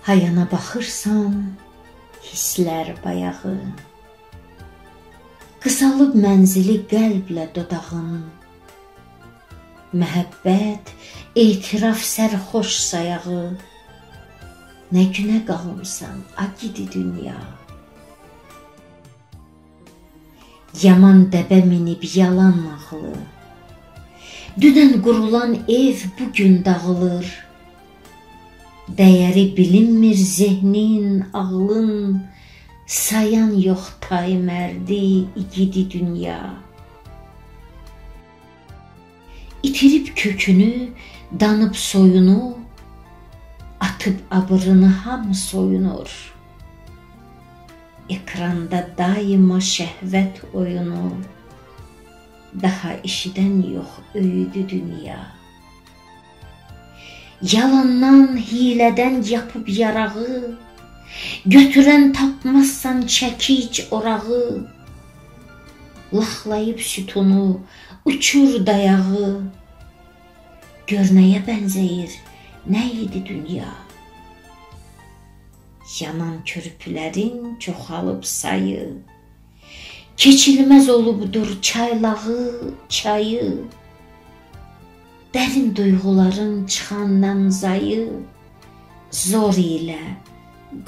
Hayana baxırsan, hisslər bayağı. Qısalıb mənzili qəlblə dodağın. Məhəbbət, etiraf sərxoş sayağı. Nə günə qalmısan, a gidi dünya. Yaman dəbə minib yalan nağılı. Dünən qurulan ev bugün dağılır. Dəyəri bilinmir zehnin, ağlın, sayan yox tay mərdi, igidi dünya. İtirib kökünü, danıb soyunu, atıb abırını hamı soyunur. Ekranda daima şəhvət oyunu, daha eşidən yox öyüdü dünya. Yalandan, hilədən yapıb yarağı, götürən tapmazsan çəkic orağı, laxlayıb sütunu, uçur dayağı, gör nəyə bənzəyir, nə idi dünya? Yanan körpülərin çoxalıb sayı, keçilməz olubdur çaylağı, çayı, dərin duyğuların çıxandan zayı, zor ilə,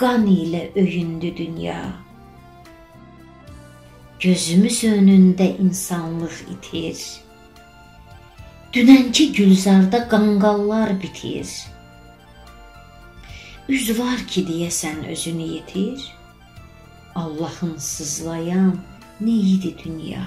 qan ilə öyündü dünya. Gözümüz önündə insanlıq itir, dünənki gülzarda qanqallar bitir. Üz var ki deyəsən özünü yetir, Allahın sızlayan nə idi dünya?